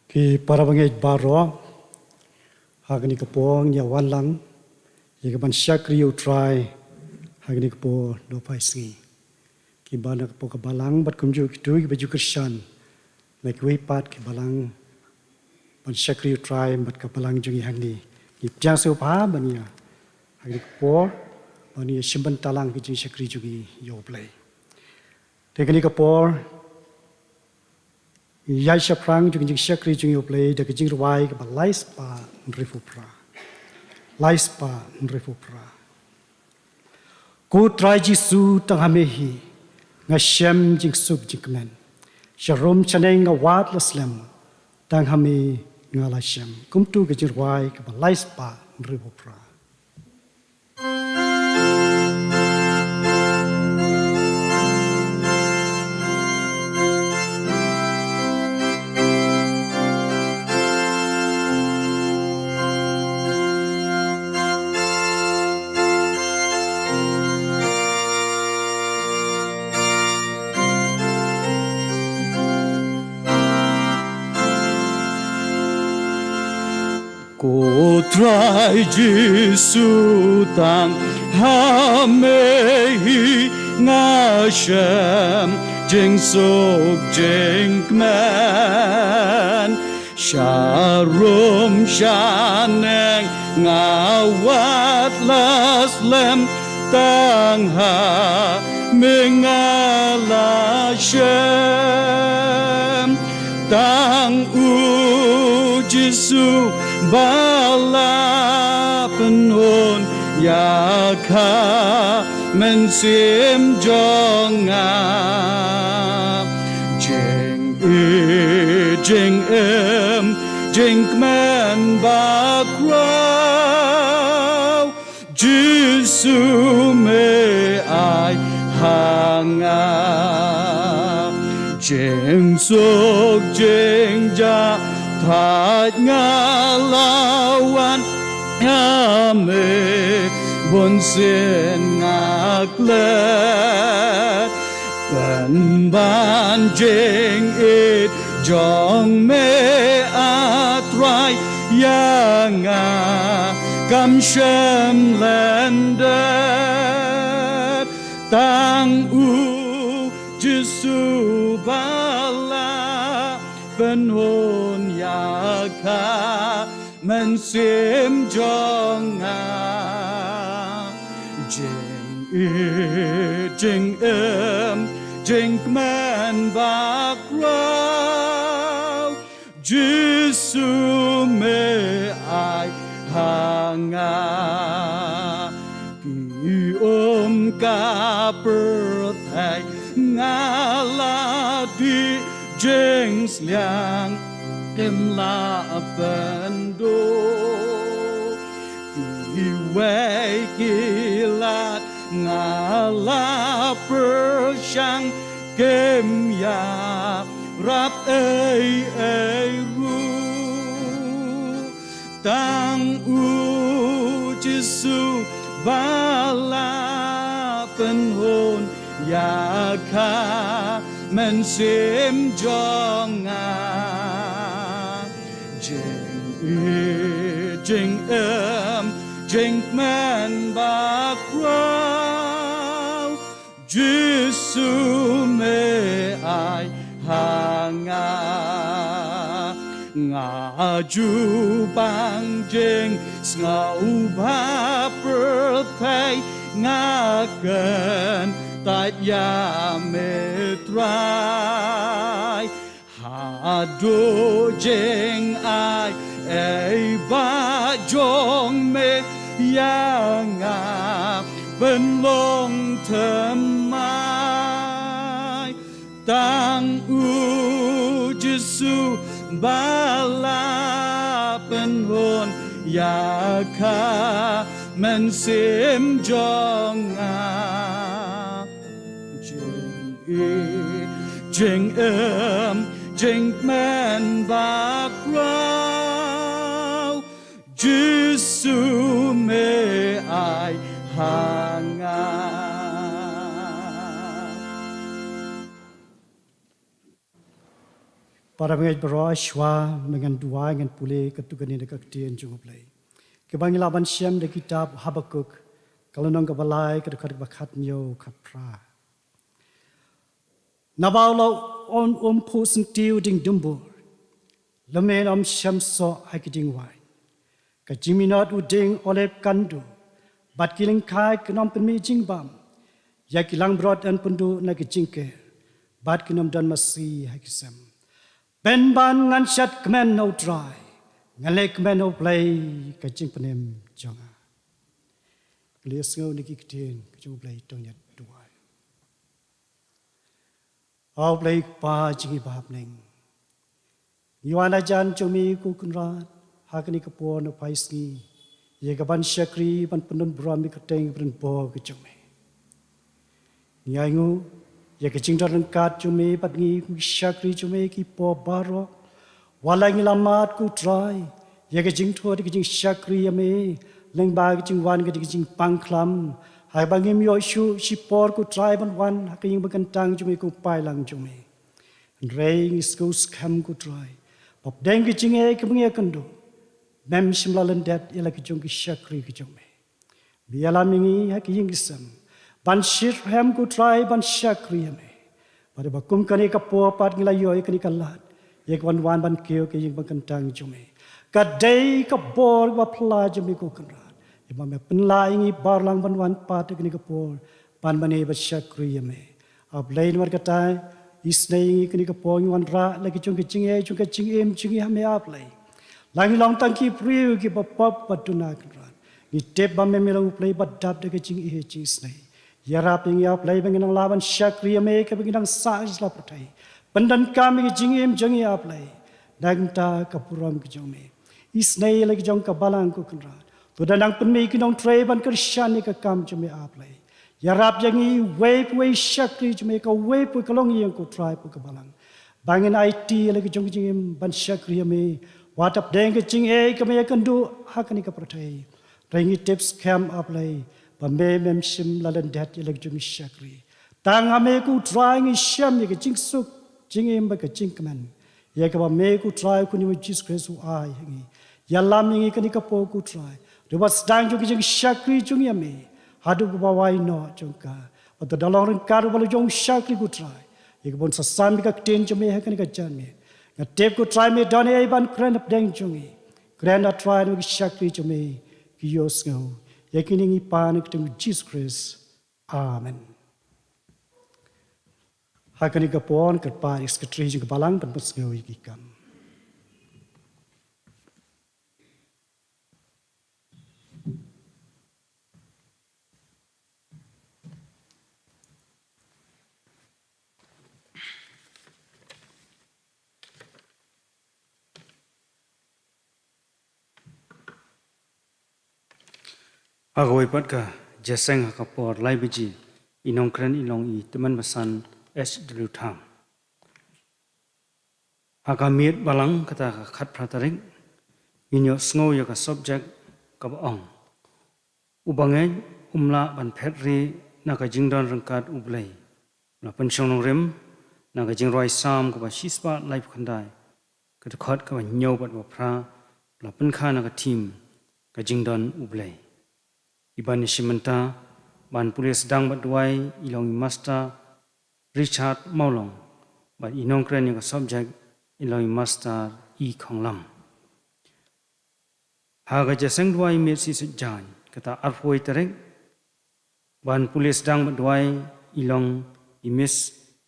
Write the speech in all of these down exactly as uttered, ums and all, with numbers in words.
Ki para bangeit baroh, ha kane ka por ngi ïa wan lang ïa ka ban shakri ïa U Trai ha kane ka por nohphai sngi. Kiba na ka por ka balang bad kumjuh kito kiba ju kyrshan na kiwei pat ki balang ban shakri ïa U Trai bad ka balang jong ngi hangne. Ngi pdiang sngewbha ban ïa ha kane ka por ban ïa shim bynta lang ki jingshakri jong ngi ïa U Blei. Te kane ka por ïa shaphrang jong ka jingshakri jong U Blei da ka jingrwai kaba lai spah hynriewphew phra. Lai spah hynriewphew phra. Ko Trai Jisu, tang ha me hi nga shem jingsuk jingkmen. Sharum shaneng nga wad la slem, tang ha me nga la shem. Kumtu ka jingrwai kaba lai spah hynriewphew phra. Ko Trai Jisu, tang ha me hi nga shem jingsuk jingkmen. Sharum shaneng nga wad la slem, tang ha me nga la shem. Tang U Jisu ba la pynhun ïa ka mynsiem jong nga. Jingïeit jingim jingkmen bakhraw, Jisu me ai ha nga. Jingsuk jingjah thait nga la wan ha me, bunsien nga klet. Pynban jingïeit jong me, A Trai, ïa nga kam shym lyndet. Tang U Jisu ba la pynhun ïa ka mynsiem jong nga. Jingïeit jingim jingkmen bakhraw, Jisu me ai ha nga. Ki um ka pyrthei nga la dih jingsliang, kim lah pynduh. Kiwei ki lad nga la pyrshang, kim ïarap ei ei ruh. Tang U Jisu ba la pynhun ïa ka mynsiem jong nga. Jingïeit jingim jingkmen bakhraw, Jisu me ai ha nga. Nga jubab jingsngewbha pyrthei, nga kyntait ïa me Trai. Haduh jingai ei ba jong me ïa nga pynlong thymmai. Tang U Jisu ba la pynhun ïa ka mynsiem jong nga. Jingïeit jingim jingkmen bakhraw, Jisu me ai ha nga. Para bangeit baroh, shuwa ba ngan duwai, ngan pule katto katne na ka ktien jong U Blei, kaba ngi lah ban shem da ka kitab Habakuk, ka lynnong kaba lai, ka dkhot kaba khathynñiew khatphra. Naba u la ym, ym phuh syntiew dieng dumbur, lymne ym shem soh ha ki dieng waiñ. Ka jingminot u dieng olib kan duh, bad ki lyngkha kin ym pynmih jingbam. Ïa ki langbrot yn pynduh na ki jingker, bad kin ym don masi ha ki sem. Pynban ngan shad kmen ha U Trai, ngan leh kmen ha U Blei ka jingpynim jong nga. Kylli sngew na ki ktien ka jong U Blei, to ngin duwai. A U Blei Kpa jong ngi ba ha bneng, ngi wan hajan jong me ko Kynrad ha kane ka por na phai sngi, ïa ka ban shakri ban pyndon burom ïa ka kyrteng kaba donbor ka jong me. Ngi ainguh ïa ka jingdon ryngkat jong me bad ngi kum ki shakri jong me ki por baroh. Wat la ngi la mad ko Trai ïa ka jingthoh da ka jingshakri ïa me, lyngba ka jingwan ka da ka jingpang khlam, haba ngim ïoh shuh shipor ko Trai ban wan ha ka ïing ba kyntang jong me, ko paidlang jong me. Hynrei ngi sngewskhem ko Trai ba hapdeng ka jingeh kaba ngi ïakynduh, mem shym la lyndet ïa la ki jong ki shakri ki jong me. Me ïalam ïa ngi ha ki ïing ki sem ban shitrhem ko Trai ban shakri ïa me. Bad ba kum kane ka por pat ngi la ïoh ïa kane ka lad ïa ka ban wan ban kiew ha ka ïing ba kyntang jong me, ka dei ka bor ba phylla jong me ko Kynrad, ïa ba me pynlah ïa ngi baroh lang ban wan pat ha kane ka por ban mane ban shakri ïa me. A Blei, namar kata, isynei ïa ngi kane ka por, ngi wanrah la ki jong ka jingeh jong ka jingim jong ngi ha me A Blei. La ngi long tang ki briew kiba pop bad duna Kynrad, ngi tip ba me, me long U Blei ba dap da ka jingïeit jingisynei. Ïarap ïa ngi A Blei ba ngin nang lah ban shakri ïa me kaba ngi nang sah sha la pyrthei, pyndonkam ïa ka jingim jong ngi A Blei na ka bynta ka burom ka jong me. Isynei ïa la ki jong ka balang ko Kynrad, to da nang pynmih ki nongtrei ban kyrshan ïa ka kam jong me A Blei. Ïarap ïa ngi uwei pa uwei shakri jong me, kawei pa kawei ka longïing ko Trai hapoh ka balang, ba ngin aiti ïa la ki jong ka jingim ban shakri ïa me, wat hapdeng ka jingeh kaba me ïakynduh ha kane ka pyrthei. Hynrei ngi tip skhem A Blei ba me, mem shym la lyndet ïa la ki jong ki shakri. Tang ha me ko Trai ngi shem ïa ka jingsuk jingim bad ka jingkmen. Ïa kaba me ko Trai, U Khun jong me Jisu Khrist u ai ha ngi. Ïalam ïa ngi kane ka por ko Trai, dei ba sdang jong ka jingshakri jong ngi ïa me haduh kaba wai noh jong ka. Bad to da long ryngkat ruh bad la ki jong ki shakri ko Trai, ïa ka ban sa sam ïa ka ktien jong me ha kane ka janmiet. Nga tip ko Trai me don ei ei ban kren hapdeng jong ngi. Kren A Trai, namar ki shakri jong me ki ïohsngew. Ïa kine ngi pan ha ka kyrteng U Jisu Khrist. Amen. Ha kane ka por ngan kyrpad ïa ka Secretary jong ka balang ban pynsngew ïa ki kam. Ha kawei pat ka jingïaseng ha ka por lai baje, i nongkren in long i Tymmen Basan H W Tham. Ha ka miet balang kata ka khatphra tarik, ngin ïohsngew ïa ka subject kaba ong: U bangeit um lah ban phet rieh na ka jingdon ryngkat U Blei. La pynshong nongrim na ka jingrwai Salm kaba shispah laiphew khyndai, ka dkhot kaba hynñiew bad ba phra, la pynkha na ka theme Ka Jingdon U Blei. I ban ïashim bynta ban pule sdang bad duwai i long i Master Richard Mawlong, bad i nongkren ïa ka subject i long i Master E Khonglam. Ha ka jingïaseng duwai miet shisha jan kata arphew tarik, ban pule sdang bad duwai i long i Miss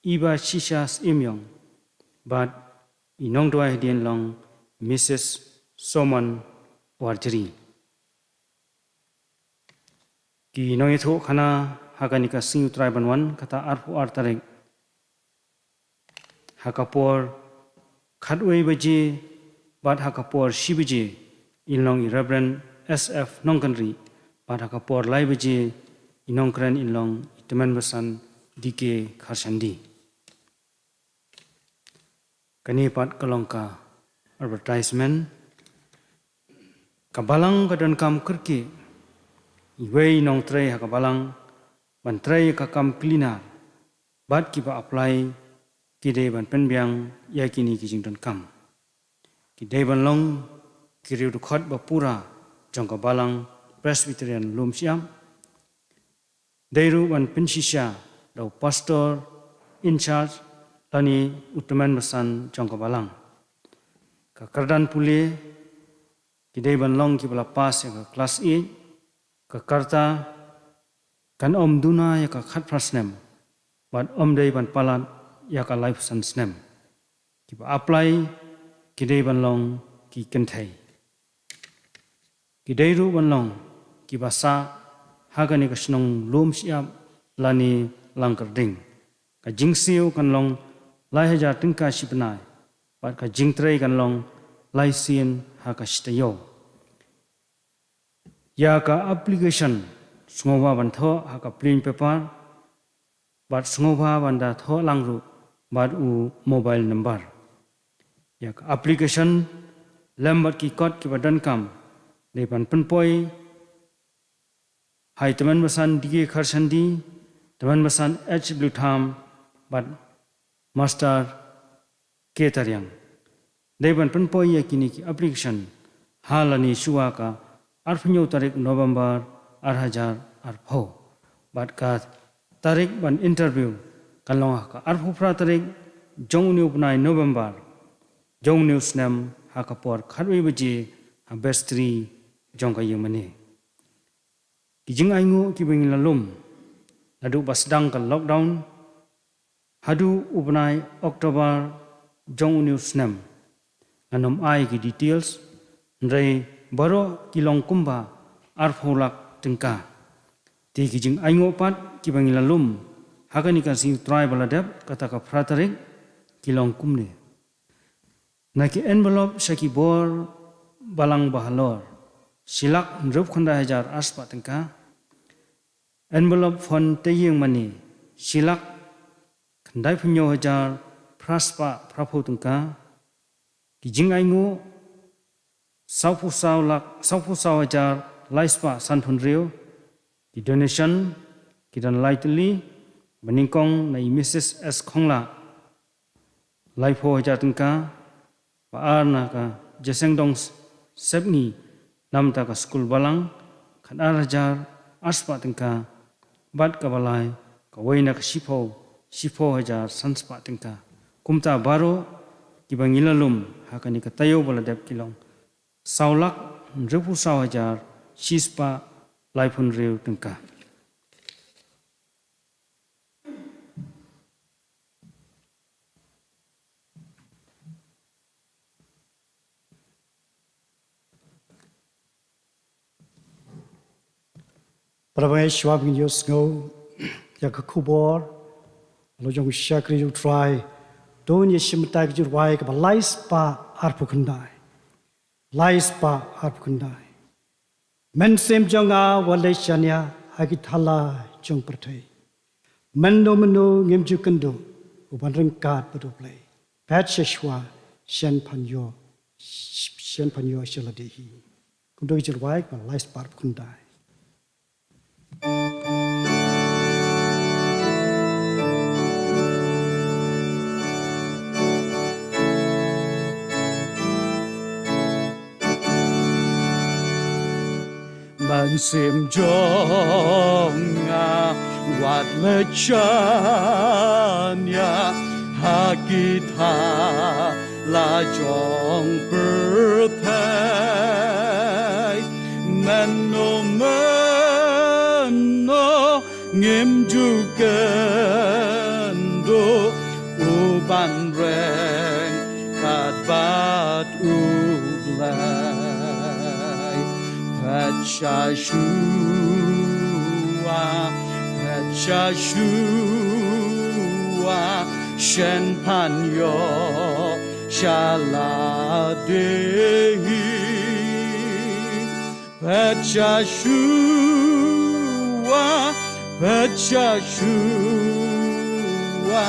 Iba Shisha Syiemiong, bad i nongduwai hadien long Missus Somon Warjri. Ki nongïathuhkhana ha kane ka sngi U Trai ban wan kata arphew ar tarik, ha ka por khatwei baje bad ha ka por shi baje in long i Reverend S F Nongkynrih, bad ha ka por lai baje i nongkren in long i Tymmen Basan D K Kharshandi. Kane pat ka long ka advertisement. Ka balang ka donkam kyrkieh iwei i nongtrei ha ka balang ban trei ïa ka kam cleaner bad kiba apply ki dei ban pynbiang ïa kine ki jingdonkam. Ki dei ban long ki riew dkhot ba pura jong ka Balang Presbyterian Lumshyiap. Dei ruh ban pynshisha da u pastor in charge lane u tymmen basan jong ka Balang. Ka kyrdan pule ki dei ban long kiba la pass ïa ka klas eight, ka karta kan ym duna ïa ka khatphra snem bad ym dei ban palat ïa ka laiphew san snem. Kiba apply ki dei ban long ki kynthei. Ki dei ruh ban long kiba sah ha kane ka shnong Lumshyiap lane Langkyrding. Ka jingsiew kan long lai hajar tyngka shi bnai bad ka jingtrei kan long lai sien ha ka shi taïew. Ïa ka application sngewbha ban thoh ha ka plain paper bad sngewbha ban da thoh lang ruh bad u mobile number. Ïa ka application lem bad ki kot kiba donkam dei ban pynpoi ha i tymmen basan D K Kharshandi, tymmen basan H W Tham bad Master K Tariang. Dei ban pynpoi ïa kine ki application ha lane shuwa ka arphew hynñiew tarik November ar hajar arphew. Bad ka tarik ban interview kan long ha ka arphew phra tarik jong une u bnai November jong une u snem ha ka por khatwei baje ha vestry jong ka ïingmane. Ki jingainguh kiba ngi la lum naduh ba sdang ka lockdown haduh u bnai October jong une u snem. Ngan ym ai ki details, hynrei baroh ki long kumba arphew lak tyngka. Te ki jingainguh pat kiba ngi la lum ha kane ka sngi U Trai ba la dep, kata ka phra tarik, ki long kumne. Na ki envelope sha ki bor balang ba halor, shi lak hynriewphew khyndai hajar arspah tyngka. Envelope fund te ïing mane, shi lak khyndaiphew hynñiew hajar phraspah phraphew tyngka. Ki jingainguh, sawphew saw lak, sawphew saw hajar laispah sanphew hynriew. Ki donation, ki don lai tylli, ba nyngkong na i Missus S Khongla, laiphew hajar tyngka, ba ar na ka Jasengdong Sepngi, namta ka skul balang, khatar hajar arspah tyngka, bad kaba lai, kawei na ka shiphew, shiphew hajar sanspah tyngka. Kumta baroh, kiba ngi la lum, ha kane ka taïew ba la dep ki long saw lak hynriewphew saw hajar shispah laiphew hynriew tyngka. Para bangeit, shuwa ba ngin ïohsngew ïa ka khubor halor jong u shakri U Trai, to ngin ïa shim bynta ka jingrwai kaba laispah arphew khyndai. Laispah arphew khyndai. Mynsiem jong nga wat leit shaniah ha ki thala jong pyrthei. Mynno mynno ngim ju kynduh u ban ryngkat bad U Blei. Peit sha shuwa, shen pan ïoh, shen pan ïoh sha lade hi. Kumto ki jingrwai kaba laispah arphew khyndai. Mynsiem jong nga wat leit shaniah ha ki thala jong pyrthei. Mynno mynno ngim ju kynduh u ban ryngkat bad U Blei. Peit sha shuwa, peit sha shuwa, shen pan ïoh sha lade hi. Peit sha shuwa, peit sha shuwa,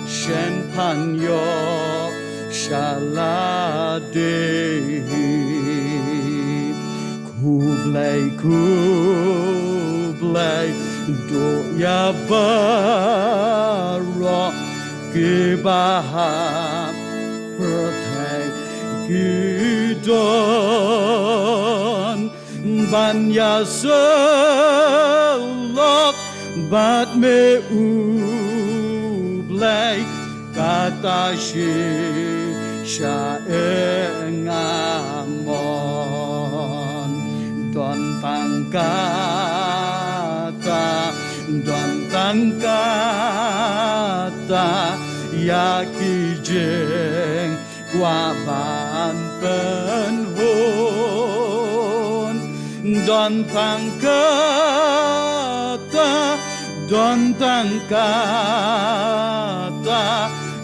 shen pan ïoh sha lade hi. Khublei, khublei, duh ïa baroh Kiba ha pyrthei ki don ban ïasyllok bad me, U Blei, kata shisha nga mon. Don tang kata, don tang kata ïa ki jingkwah ban pynhun. Don tang kata, don tang kata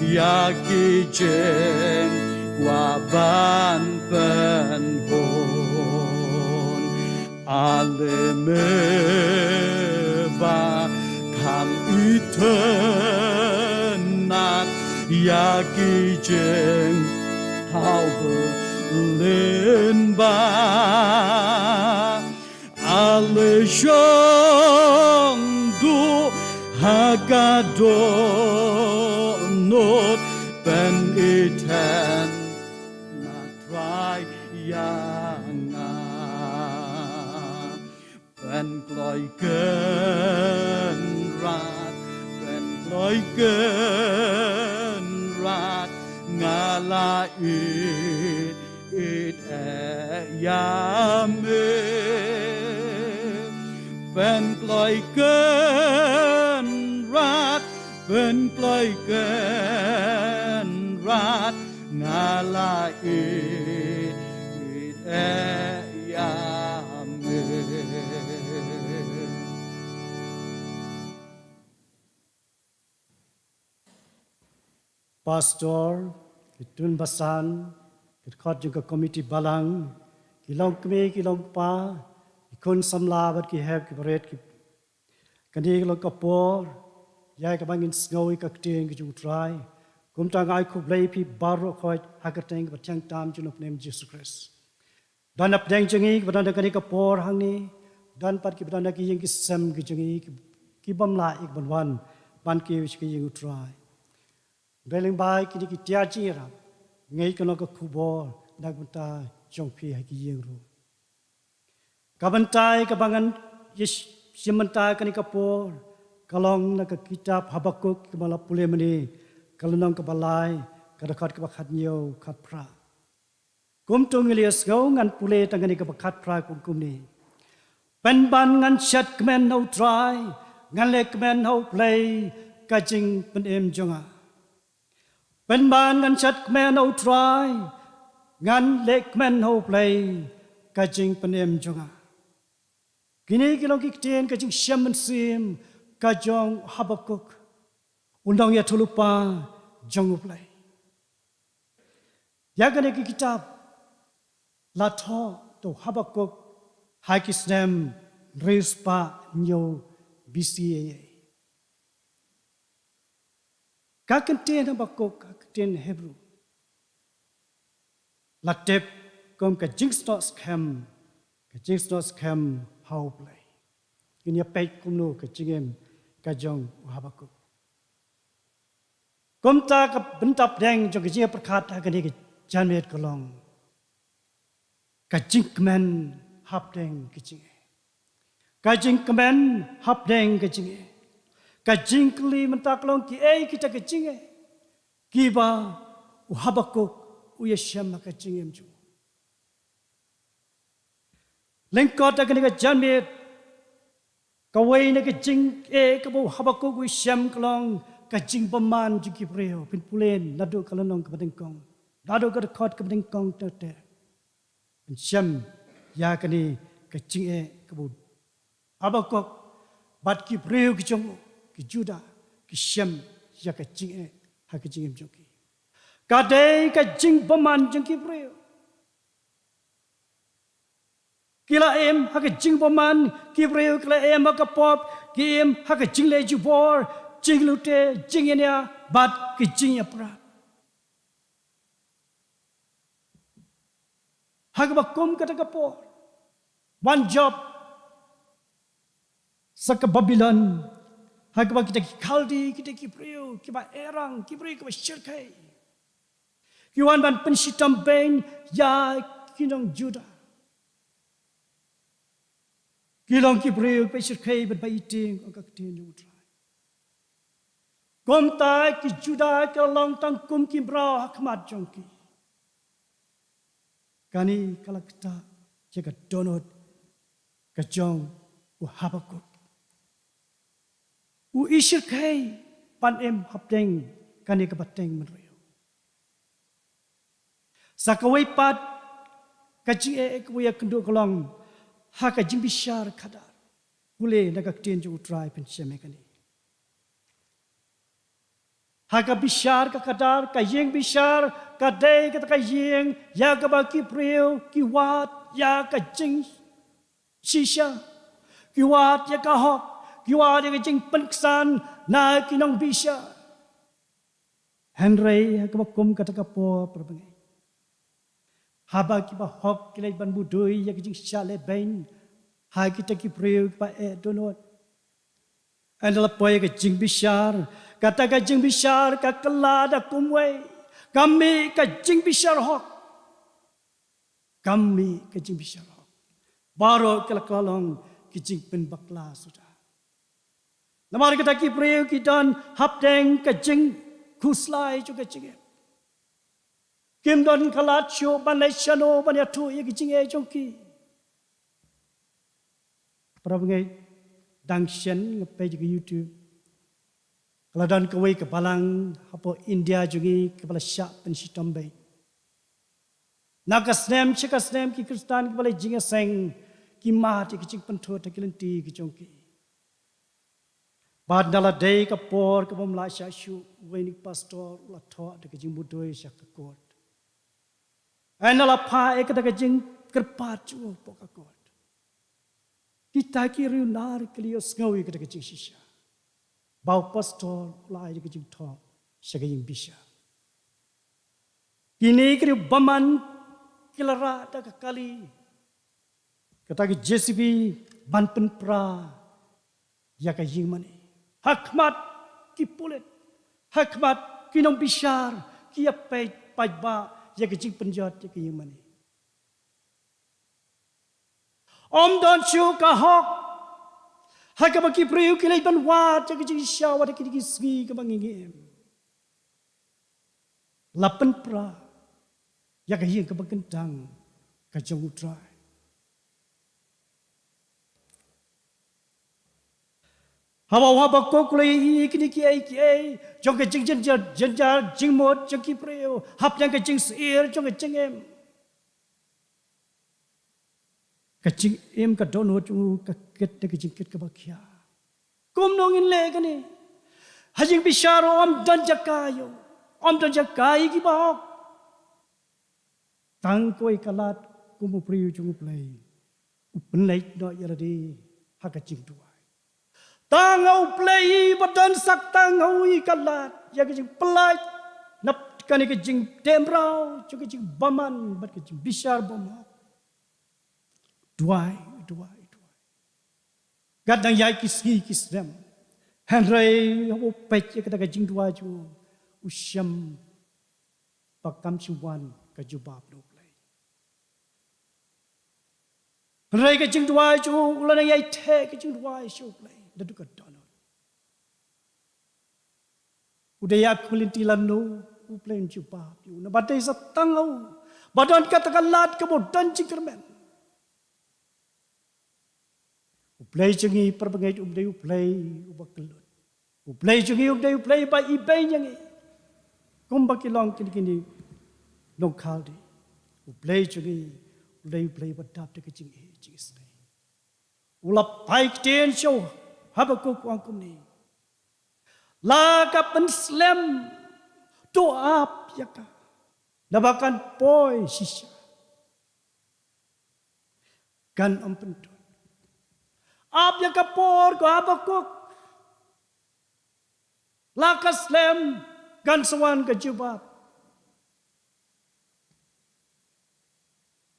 ïa ki jingkwah ban pynhun. Ale me ba kham itynnad ïa ki jingthaw lyngba. Ale shong duh ha ka dohnud, pynithuh na Trai ïa nga. Pynkloi Kynrad, pynkloi Kynrad, nga la ïeit, ïeit eh ïa me. Pynkloi Kynrad, pynkloi Kynrad, nga la ïeit, ïeit eh ïa me. Pastor, ki tun basan, ki dkhot jong ka komiti balang, ki longkmie, ki longkpa, ki khun samla bad ki hep, ki barit, ki, kane ka long ka por ïa kaba ngin sngew ïa ka ktien ka jong U Trai. Kumta nga ai khublei ïa phi baroh khoit ha ka kyrteng kaba thiang tam jong U Nongpynim Jisu Khrist. Don na pdeng jong ngi kiba don ha kane ka por hangne, don pat kiba don ha ki ïing ki sem ki jong ngi, ki, ki bym lah ïa ka ban wan ban kiew sha ka ïing U Trai. Hynrei lyngba kine ki tiar jingïarap, nga ïoh ka khubor na ka bynta jong phi ha ki ïing ruh. Ka bynta kaba ngan ïa sh-, shim bynta kane ka por, ka long na ka kitab Habakuk kaba la pule mynne, ka lynnong kaba lai, ka dkhot kaba khathynñiew, khatphra. Kumto ngi la ïohsngew, ngan pule tang kane kaba khatphra kum kumne. Pynban ngan shet kmen ha U Trai, ngan leh kmen ha U Blei ka jingpynim jong nga. Pynban ngan shet kmen ha U Trai, ngan leh kmen ha U Blei ka jingpynim jong nga. Kine ki long ki ktien ka jingshem mynsiem ka jong u Habakuk, u nongïathuhlypa jong U Blei. Ïa kane ka kitab la thoh da u Habakuk ha ki snem hynriew spah hynñiew B C A. Ka ktien Habakuk, ka ktien Hebru, la tip kum ka jingsnoh skhem, ka jingsnoh skhem ha U Blei. Ngin ïa peit kumno ka jingim ka jong u Habakuk. Kumta ka bynta pdeng jong ka jingïapyrkhat ha kane ka janmiet ka long ka jingkmen hapdeng ka jingeh. Ka jingkmen hapdeng ka jingeh. Ka jingkylli mynta ka long, kiei kita ka jingeh kiba u Habakuk u ïashem ha ka jingim jong u? Lyngkot ha kane ka janmiet, kawei na ka jingeh kaba u Habakuk u ïashem ka long ka jingbymman jong ki briew. Phin pule naduh ka lynnong kaba nyngkong, naduh ka dkhot kaba nyngkong te te. Phin shem ïa kane ka jingeh kaba u Habakuk bad ki briew ki jong u, ki Judah, ki shem ïa ka jingeh ha ka jingim jong ki. Ka dei ka jingbymman jong ki briew. Ki la im ha ka jingbymman, ki briew ki la im ha ka pop, ki im ha ka jingleh jubor, jinglute, jingïania bad ka jingïapyrshah. Ha kaba kum kata ka por, wan jop sa ka Babilon, Ha kaba kita ki Khaldi, kita ki briew kiba erang, ki briew kiba shyrkhei, ki wan ban pynshitom bein ïa ki nong Juda. Ki long ki briew kiba shyrkhei bad ba ïeit, ong ka ktien jong U Trai. Kumta ki Juda ki long tang kum ki mraw ha khmat jong ki. Kane ka la ktah ïa ka dohnud ka jong u Habakuk. U shyrkhei ban im hapdeng kane ka pateng mynriew. Sa kawei pat, ka jingeh kaba ïakynduh ka long ha ka jingbishar khadar. Pule na ka ktien jong U Trai, pynshem ïa kane. Ha ka bishar ka khadar, ka ïing bishar ka dei kata ka ïing ïa kaba ki briew ki wad ïa ka jingshisha, ki wad ïa ka hok, ki wad ïa ka jingpynksan na ki nongbishar. Hynrei ha kaba kum kata ka por, para bangeit, haba kiba hok ki leit ban mudui ïa ka jingshah lehbein ha kita ki briew kiba eh dohnud, ynda la poi ïa ka jingbishar, kata ka jingbishar ka kylla da kumwei. Kam mih ka jingbishar hok. Kam mih ka jingbishar hok. Baroh ka la kylla long ka jingpynbakla suda. Namar kita ki briew ki don hapdeng ka jingkhuslai jong ka jingeh. Kim don ka lad shuh ban leit shano ban ïathuh ïa ka jingeh jong ki. Para bangeit, dang shen nga peit ïa ka YouTube. Ka la don kawei ka balang hapoh India jong ngi kaba la shah pynshitom bein. Na ka snem sha ka snem ki Khristan kiba leit jingïaseng ki mad ïa ki jingpynthut ha ki lynti ki jong ki. Bad na la dei ka por kaba ym lah shah shuh, uwei na ki pastor u la thoh da ka jingmudui sha ka kot. Ynda la phah ïa kata ka jingkyrpad jong u hapoh ka kot, kita ki riewnar ki la ïohsngew ïa kata ka jingshisha ba u pastor u la ai da ka jingthoh sha ka ïing bishar. Kine ki riew bymman ki la rah da ka kali, kata ka JCB, ban pynpra ïa ka ïing mane ha khmat ki pulit, ha khmat ki nongbishar, ki ïa peit paidbah ïa ka jingpynjot ïa ka ïing mane. Ym don shuh ka hok ha kaba ki briew ki leit ban wad ïa ka jingshisha wat ha kine ki sngi kaba ngi im. La pynpra ïa ka ïing kaba kyntang ka jong U Trai. Haba u Habakuk u la ïohi ïa kine kiei kiei jong ka jingjynjar, jynjar jingmut jong ki briew hapdeng ka jingsyier jong ka jingim, ka jingim ka dohnud jong u ka kit da ka jingkit kaba khia. Kumno ngin leh kane? Ha ïing bishar ruh ym don jaka ïa u, ym don jaka ïa kiba hok. Tang kawei ka lad kum u briew jong U Blei, u pynleit noh ïa lade ha ka jingduwai. Tang ha U Blei ba don sak tang ha u ka lad ïa ka jingpynlait na kane ka jingteh mraw jong ka jingbymman bad ka jingbishar bymhok. Duwai, duwai, duwai. Kat nang ïaid ki sngi ki snem, hynrei haba u peit ïa kata ka jingduwai jong u, u shem ba kam shym wan ka jubab na U Blei. Hynrei ka jingduwai jong u, u la nang ïai theh ka jingduwai sha U Blei naduh ka dohnud. U dei ïa ka lynti lano, U Blei un jubab ïa u, naba dei sa tang ha u ba don kata ka lad kaba u don jingkyrmen. U Blei jong ngi, para bangeit, um dei U Blei uba kyllut. U Blei jong ngi um dei U Blei ba ibeiñ ïa ngi kumba ki long kine ki nongkhaldi. U Blei jong ngi u dei U Blei ba dap da ka jingïeit jingisynei. U la phai ktien sha u Habakuk, u ong kumne: La ka pynslem, to ap ïa ka, naba kan poi shisha, kan ym pynthut. Ap ïa ka por, ko Habakuk. La ka slem, kan sa wan ka jubab.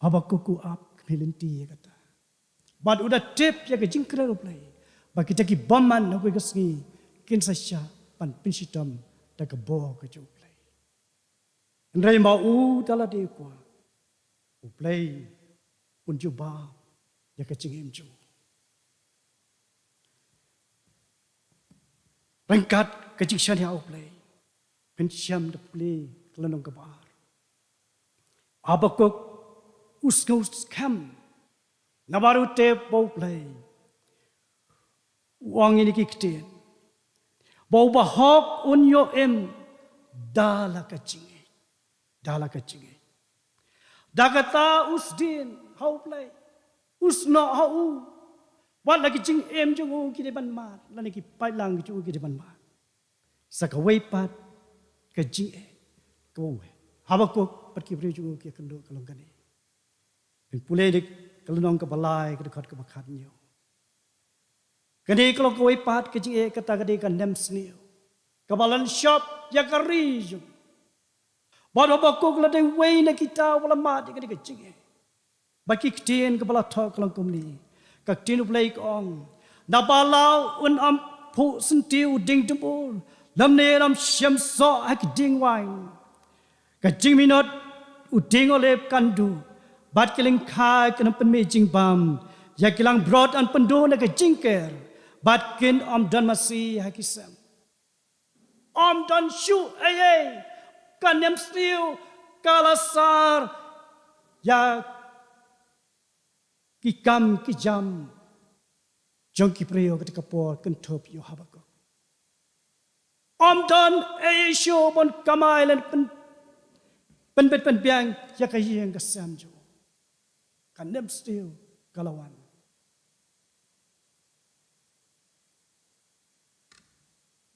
Habakuk u ap kmie lynti ïa kata. Bad u da tip ïa ka jingkren U Blei ba kita ki bymman ha kawei ka sngi kin sa shah ban pynshitom da ka bor ka jong U Blei. Hynrei ma u da lade u kwah, U Blei un jubab ïa ka jingim jong u. Ryngkat ka jingshaniah U Blei, phin shem da pule ka lynnong kaba ar. Habakuk u sngew skhem namar u tip ba U Blei u ong ïa kine ki ktien ba u bahok un ïoh im da la ka jingngeit, da la ka jingngeit. Da kata u sdien ha U Blei, u snoh ha u, wat la ki jingim jong u ki dei ban mad, lane ki paidlang ki jong u ki dei ban mad. Sa kawei pat ka jingeh kaba u Habakuk bad ki briew jong u ki ïakynduh ka long kane. Phin pule da ka lynnong kaba lai, ka dkhot kaba khathynñiew. Kane ka long kawei pat ka jingeh, kata ka dei ka nemsniew kaba la lynshop ïa ka ri jong u. Bad Habakuk la dei uwei na kita uba la mad ïa kane ka jingeh. Bad ki ktien kaba la thoh ka long kumne. Ka ktien U Blei ka ong, naba la un ym phuh syntiew u dieng dumbur, lymne un ym shim soh ha ki dieng waiñ. Ka jingminot u dieng olib kan duh, bad ki lyngkha kin ym pynmih jingbam. Ïa ki langbrot yn pynduh na ka jingker, bad kin ym don masi ha ki sem. Ym don shuh ei ei. Ka nemsniew ka la sar ïa ki kam ki jam jong ki briew. Kata ka por kynthup ïa u Habakuk. Ym don ei ei shuh ban kamai lane pyn, pynbit pynbiang ïa ka ïing ka sem jong u. Ka nemsniew ka la wan.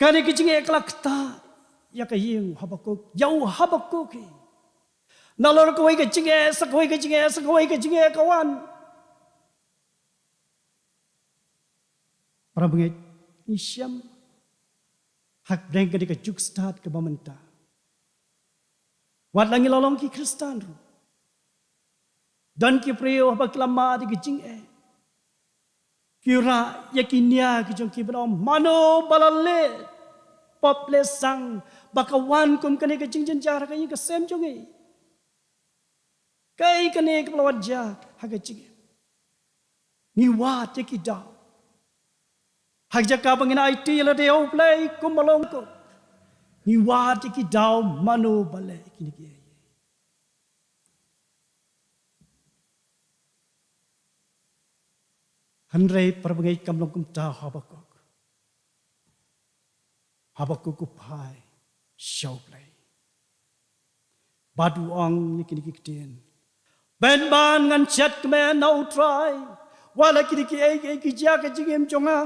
Kane ka jingeh ka la ktah ïa ka ïing u Habakuk, ïa u Habakuk hi. Nalor kawei ka jingeh sa kawei ka jingeh sa kawei ka jingeh ka wan. Para bangeit, ngi shem hapdeng kane ka juk stad kaba mynta, wat la ngi la long ki Khristan ruh, don ki briew haba ki la mad ïa ki jingeh, ki rah ïa ki nia ki jong ki ban ong, mano ba la leh pop leh sang ba ka wan kum kane ka jingjynjar ha ka ïing ka sem jong ngi? Kaei kane kaba la wan jia ha ka jingim? Ngi wad ïa ki daw. Ha ka jaka ba ngin aiti ïa lade ha U Blei kum ba long ko, ngi wad ïa ki daw, mano ba leh ïa kine kiei? Hynrei para bangeit, kam long kumta ha Habakuk. Habakuk u phai sha U Blei bad u ong ïa kine ki ktien, pynban ngan shet kmen na U Trai. Wat la kine kiei kiei ki jia ha ka jingim jong nga,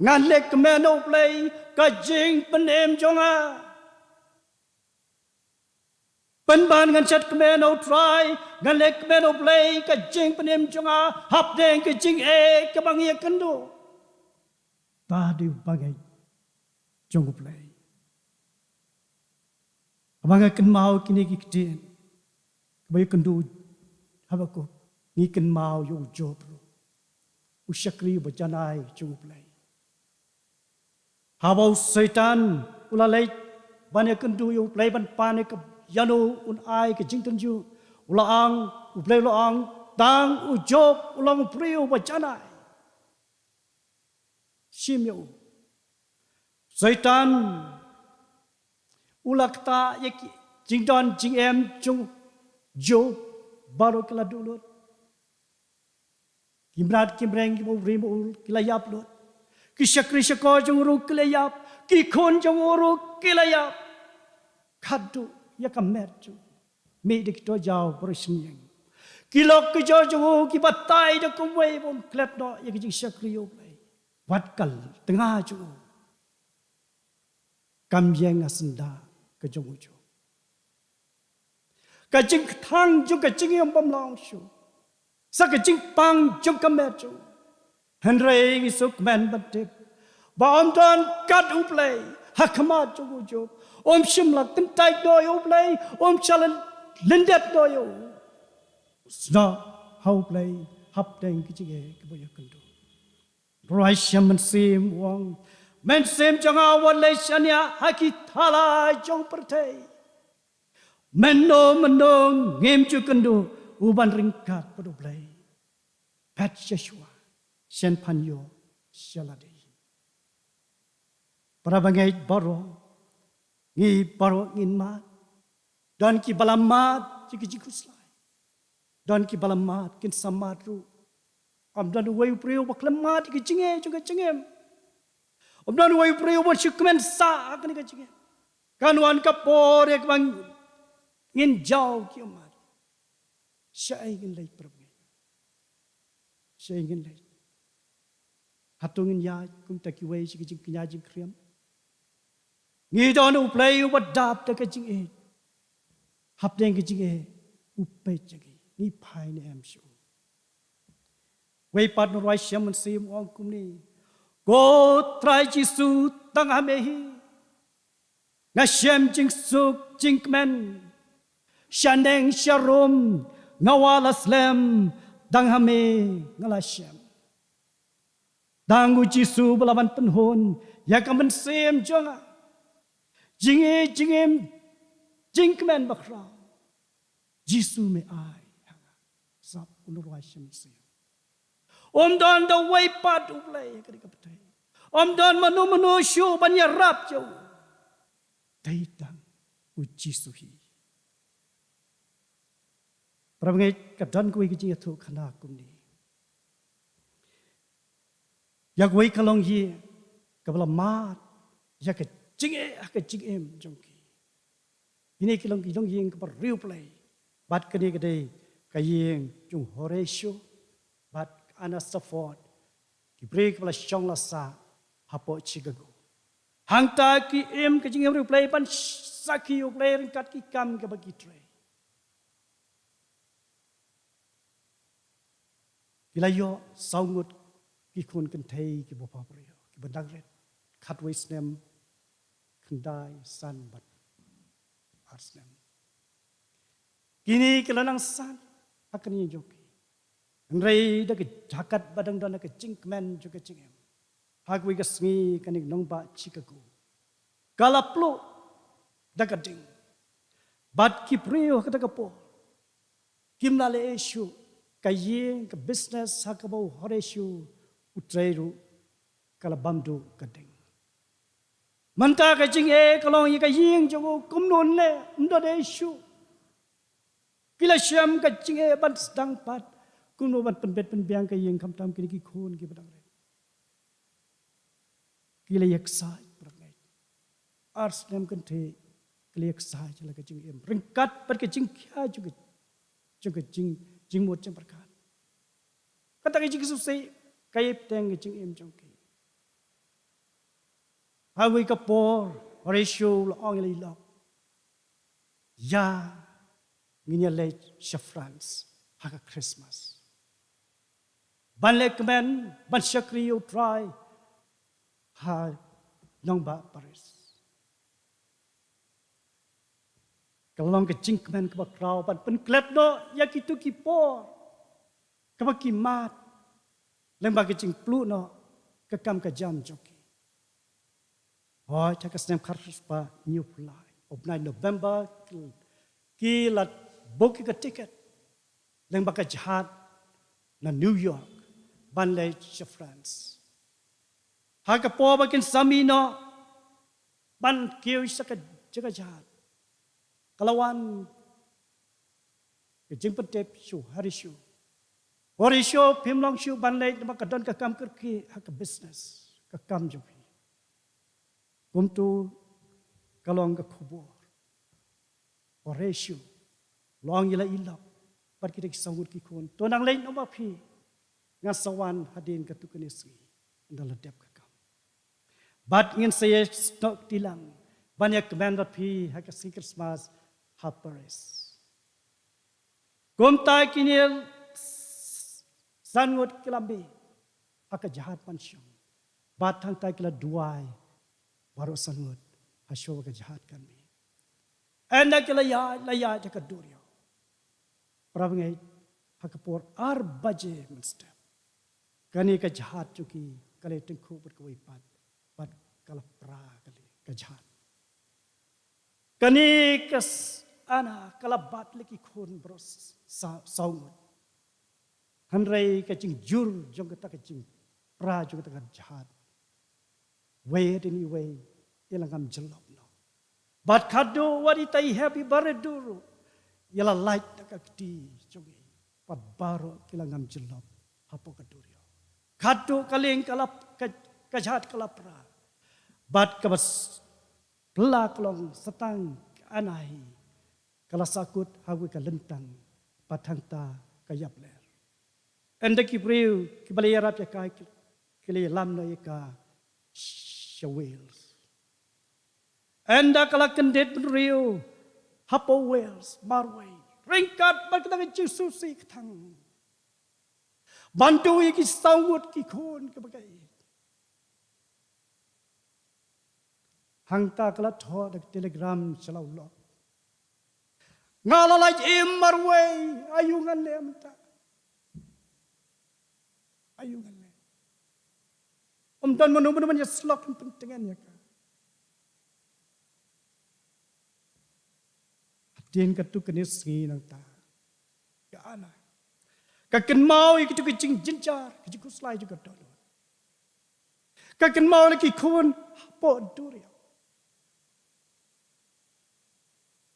ngan leh kmen na U Blei ka jingpynim jong nga. Pynban ngan shet kmen na U Trai, ngan leh kmen na U Blei ka jingpynim jong nga hapdeng ka jingeh kaba ngi ïakynduh. Kata dei u bangeit jong U Blei. Haba nga kynmaw kine ki ktien kaba ïakynduh Habakuk, ngi kynmaw ïa u Job ruh, u shakri uba janai jong U Blei. Haba u Soitan u la leit ban ïakynduh ïa U Blei ban pan ïa ka, ïano un ai ka jingtynjuh, u la ong, U Blei u la ong, tang u Job u long u briew uba janai. Shim ïa u. Soitan u la ktah ïa ki jingdon jingem jong u Job, baroh ki la duh lut. Ki mrad ki mreng kiba u ri ba u ul ki la ïap lut. Ki shakri shakor jong u ruh ki la ïap. Ki khun jong u ruh ki la ïap. Khadduh ïa ka met jong u, mih da ki tojaw baroh shi ïing. Ki lok ki jor jong u ki batai da kumwei ba um klet noh ïa ka jingshakri ïa U Blei. Wat ka tnga jong u kam ïeng ha syndah ka jong u Job. Ka jingkthang jong ka jingim bym long shuh, sa ka jingpang jong ka met jong u. Hynrei ngi sngewkmen ban tip ba ym don kat U Blei ha khmat jong u Job. Um shym la kyntait noh ïa U Blei, um shym la lyndet noh ïa u. U snoh ha U Blei hapdeng ki jingeh kiba u ïakynduh. Ruh ai shem mynsiem u ong, Mynsiem jong nga wat leit shaniah ha ki thala jong pyrthei. Mynno mynno ngim ju kynduh u ban ryngkat bad U Blei. Peit sha shuwa, shen phan ïoh sha lade. Para bangeit baroh, ngi baroh ngin mad. Don kiba la mad ïa ki jingkhuslai. Don kiba la mad, kin sa mad ruh. Ym don uwei u briew ba khlem mad ïa ki jingeh jong ka jingim. Ym don uwei u briew ba shu kmen sah ha kane ka jingim. Kan wan ka por ïa kaba ngin jaw ki ummat. Shaei ngin leit para bangeit? Shaei ngin leit? Hato ngin ïaid kumta kiwei sha ki jingkñia jingkhriam? Ngi don U Blei uba dap da ka jingïeit. Hapdeng ka jingïeit u peit ïa ngi, ngi phai ne em shuh? Wei pat u nongrwai shimet mynsiem u ong kumne: Ko Trai Jisu, tang ha me hi nga shem jingsuk jingkmen. Shaneng sharum nga wad la slem, tang ha me nga la shem. Tang U Jisu ba lah ban pynhun ïa ka mynsiem jong nga. Jingïeit, jingim, jingkmen bakhraw, Jisu me ai ha nga. Sap u nongrwai shimet mynsiem. Ym don da uwei pat U Blei ha kane ka pyrthei. Ym don mano mano shuh ban ïarap ïa u. Dei tang U Jisu hi. Para bangeit, ka don kawei ka jingïathuhkhana kumne. Ïa kawei ka longïing kaba la mad ïa ka jingeh ha ka jingim jong ki. Kine ki long, ki longïing kaba riewblei. Bad kane ka dei ka ïing jong u Horatio bad ka Anna Stafford, ki briew kiba la shong la sah hapoh Chicago. Hangta ki im ka jingim riewblei ban sakhi ïa U Blei ryngkat ki kam kiba ki trei. Ki la ïoh saw ngut ki khun kynthei kiba bhabriew, kiba dang rit, khatwei snem, khyndai, san bad ar snem. Kine ki la nang san ha ka ïing jong ki. Hynrei da ka jaka ba dang don ka jingkmen jong ka jingim, ha kawei ka sngi kane ka nongbah Chicago ka la pluh da ka ding. Bad ki briew ha kata ka por kim lah leh ei shuh. Ka ïing, ka business ha kaba u Horatio u trei ruh ka la bam duh ka ding. Mynta ka jingeh ka long ïa ka ïing jong u, kumno un leh, ym don ei shuh. Ki la shem ka jingeh ban sdang pat kumno ban pynbeit pynbiang ka ïing, khamtam kine ki khun kiba dang rit. Ki la ïaksaid, para bangeit. Ar snem kynthei ki la ïaksaid ïa la ka jingim ryngkat bad ka jingkhia jong ka, jong ka jing, jingmut jingpyrkhat. Kata ka jingsngewsih ka ïai bteng ka jingim jong ki. Ha kawei ka por, u Horatio u la ong ïa la i lok, ïa, ngin ïa leit sha France ha ka Christmas ban leh kmen, ban shakri ïa u Trai ha nongbah Paris. Ka long ka jingkmen kaba khraw ban pynklet noh ïa kito ki por kaba ki mad lyngba ka jingpluh noh ka kam ka jam jong ki. Hooid, ha ka snem khatphra hynñiewphew lai, u bnai November, ki, ki la book ïa ka tiket lyngba ka jahaj na New York ban leit sha France. Ha ka por ba kin sa mih noh ban kiew sha ka jaka jahaj, ka la wan ka jingpyntip sha u Horatio. Horatio, phim long shuh ban leit namar ka don ka kam kyrkieh ha ka business, ka kam jong phi. Kumto ka long ka khubor. U Horatio u la ong ïa la i lok bad kita ki saw ngut ki khun, to nang leit noh ma phi, ngan sa wan hadien katto katne sngi ynda la dep ka kam. Bad ngin sa ïasnoh kti lang ban ïakmen bad phi ha ka sngi Christmas ha Paris. Kumta kine san ngut ki la mih ha ka jahaj ban shong. Bad hangta ki la duwai baroh san ngut ha shuwa ba ka jahaj kan mih. Ynda ki la ïaid, la ïaid ha ka duriaw, para bangeit, ha ka por ar baje mynstep, kane ka jahaj jong ki ka la tyngkhuh bad kawei pat, bad ka la pra ka lieng ka jhat. Kane ka s-, Anna ka la bat leh ki khun baroh sa-, saw ngut. Hynrei ka jingjur jong kata ka jingpra jong kata ka jhat, wei hadien wei i la ngam jyllop noh. Bad khadduh wat ita i hep i barit dur, i la lait da ka kti jong i. Bad baroh ki la ngam jyllop hapoh ka duriaw. Khadduh ka lieng ka la, ka, ka jhat ka la pra. Bad kaba s-, pla ka long sa tang ka Anna hi ka la sahkut ha kawei ka lyntang, bad hangta ka ïap leh. Ynda ki briew kiba la ïarap ïa ka ki, ki la ïalam noh ïa ka sha Wales. Ynda ka la kyndit bynriew hapoh Wales marwei, ryngkat bad kata ka jingsngewsih ka thang ban duh ïa ki saw ngut ki khun kiba ka ïeit. Hangta ka la thoh da ka telegram sha la u lok: Nga la lait im marwei, aïu ngan leh mynta? Aïu ngan leh? Ym don mano mano ban ïasyllok ban pyntngen ïa ka. Hadien katto katne sngi nangta, ka Anna ka kynmaw ïa kito ki jingjynjar, ki jingkhuslai jong ka dohnud. Ka kynmaw ïa ki khun hapoh duriaw.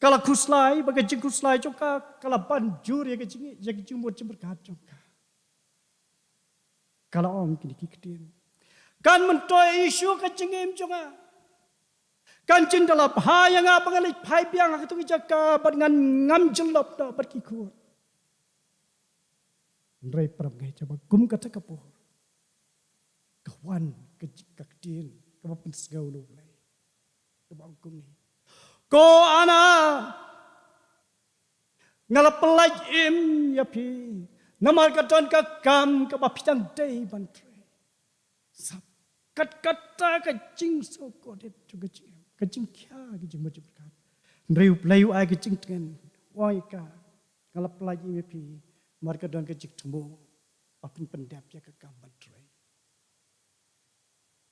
Ka la khuslai, bad ka jingkhuslai jong ka ka la ban jur ïa ka jing, ïa ka jingmut jingpyrkhat jong ka. Ka la ong kine ki ktien: Kan myntoi ïa Jisu ha ka jingim jong nga. Kan jin da la bha ïa nga ba ngan leit phai biang ha katei ka jaka bad ngan ngam jyllop noh bad ki khun. Hynrei para bangeit, ïa ba kum kata ka por ka wan ka ji-, ka ktien kaba pynsngew na U Blei, kaba ong kumne: Ko Anna, nga la pyllait im ïa phi, namar ka don ka kam kaba phi dang dei ban trei. Sap kat kata ka jingsngewkordit jong ka jingim, ka jingkhia, ka jingmut jingpyrkhat. Hynrei U Blei u ai ka jingtngen, u ong ïa ka: Nga la pyllait im ïa phi namar ka don ka jingthmu ba phin pyndep ïa ka kam ban trei.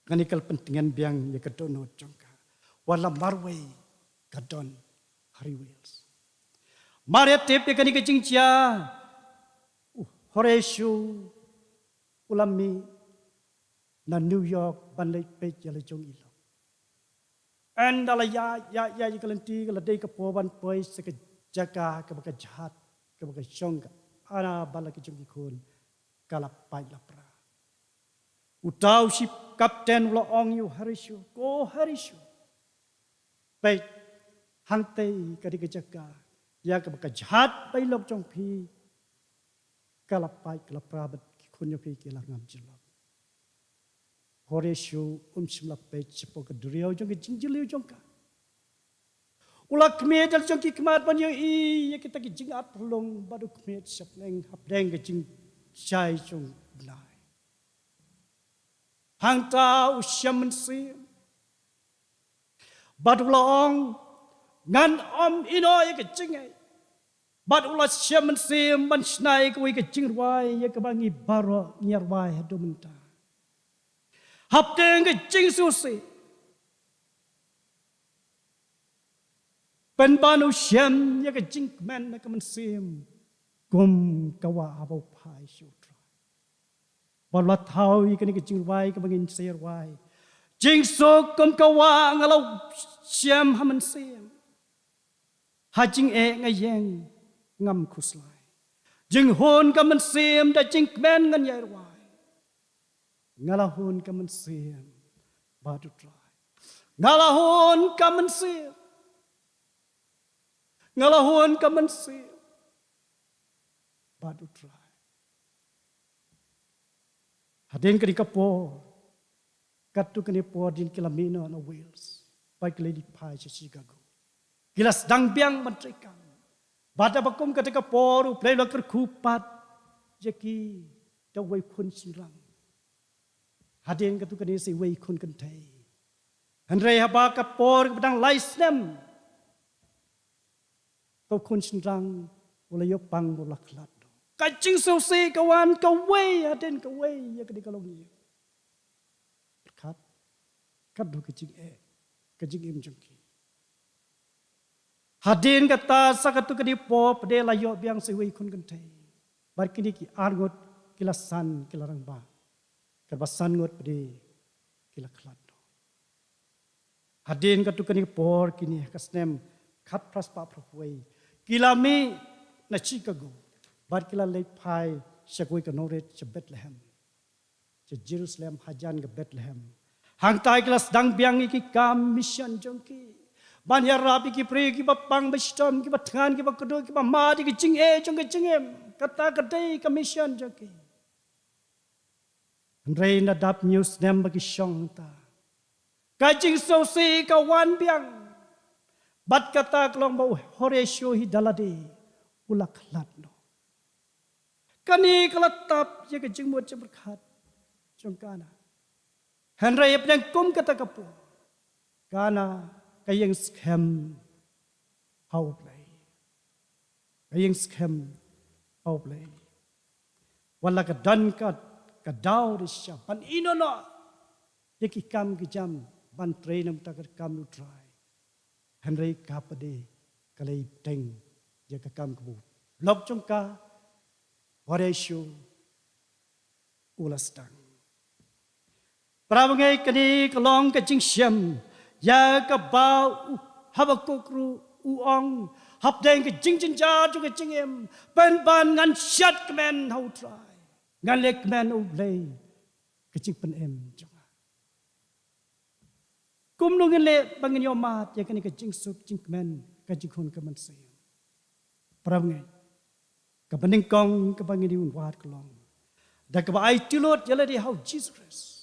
Kane ka la pyntngen biang ïa ka dohnud jong ka. Wat la marwei ka don ha ri Wales. Mar ïa tip ïa kane ka jingjia, u Horatio u la mih na New York ban leit peit ïa la jong i lok. Ynda la ïaid, ïaid, ïaid ïa ka lynti, ka la dei ka por ban poi sha ka jaka kaba ka jhat, kaba ka shong ka Anna bad la ki jong ki khun ka la pait la pra. Uta u ship captain u la ong ïa u Horatio: Ko Horatio, peit, hangtei ka dei ka jaka ïa kaba ka jhat bad i lok jong phi ka la pait, ka la pra, bad ki khun jong phi ki la ngam jyllop. Horatio um shym la peit shapoh ka duriaw jong ka jingjylliew jong ka. U la khmied ïa la jong ki khmat ban ïohi ïa kita ki jingat pyrlung, bad u khmied sha bneng hapdeng ka jingshai jong u bnai. Hangta u shem mynsiem bad u la ong: Ngan ym ïehnoh ïa ka jingngeit. Bad u la shem mynsiem ban shna ïa kawei ka jingrwai ïa kaba ngi baroh ngi ïarwai haduh mynta. Hapdeng ka jingsngewsih, pynban u shem ïa ka jingkmen na ka mynsiem kum ka wah haba u phai sha U Trai. Bad u la thaw ïa kane ka jingrwai kaba ngin sa ïarwai: Jingsuk kum ka wah nga la shem ha mynsiem. Ha jingeh nga ïeng, ngam khuslai. Jinghun ka mynsiem da jingkmen ngan ïarwai. Nga la hun ka mynsiem bad U Trai. Nga la hun ka mynsiem. Nga la hun ka mynsiem bad U Trai. Hadien kane ka por, katto katne por hadien ki la mih noh na Wales bad ki la leit phai sha Chicago. Ki la sdang biang ban trei kam. Bad haba kum kata ka por U Blei u la kyrkhu pat ïa ki da uwei u khun shynrang. Hadien katto katne sa uwei u khun kynthei. Hynrei haba ka por kaba dang lai snem, uta u khun shynrang u la ïoh pang, u la khlad noh. Ka jingsngewsih ka wan kawei hadien kawei ïa kane ka longïing. Pyrkhat, Katno ka jingeh, ka jingim jong ki. Hadien kata sa katto katne por pat de la ïoh biang sa iwei i khun kynthei. Bad kine ki arngut ki la san, ki la rangbah. Katba san ngut pat de ki la khlad noh. Hadien katto katne por kine ha ka snem khatphra spah phra phew wei ki la mih na Chicago. Bad ki la leit phai sha kawei ka nongrit sha Bethlehem. Sha Jerusalem hajan ka Bethlehem. Hangta ki la sdang biang ïa ki kam mission jong ki. Ban ïarap ïa ki briew kiba pang ba shitom, kiba thngan, kiba kdup, kiba mad ïa ka jingeh jong ka jingim. Kata ka dei ka mission jong ki. Hynrei na dap hynñiew snem ba ki shong hangta, ka jingsngewsih ka wan biang. Bad kata ka long ba u Horatio hi da lade u la khlad noh. Kane ka la tap ïa ka jingmut jingpyrkhat jong ka Anna. Hynrei hapdeng kum kata ka por, ka Anna ka ïeng skhem ha U Blei. Ka ïeng skhem ha U Blei. Wat la ka don ka, ka daw da shisha ban ïehnoh noh ïa ki kam ki jam ban trei na ka bynta ka kam U Trai. Hynrei ka pat de ka la ïeng ïa ka kam kaba u lok jong ka, Horatio u la sdang. Para bangeit, kane ka long ka jingshem ïa kaba u Habakuk ruh u ong, hapdeng ka jingjynjar jong ka jingim, pynban ngan shad kmen ha U Trai, ngan leh kmen ha U Blei, ka jingpynim jong nga. Kumno ngin leh ba ngin ïoh mad ïa kane ka jingsuk jingkmen, ka jingkhun ka mynsiem? Para bangeit, kaba nyngkong kaba ngin ïoh wad ka long da kaba aiti lut ïa lade ha U Jisu Khrist.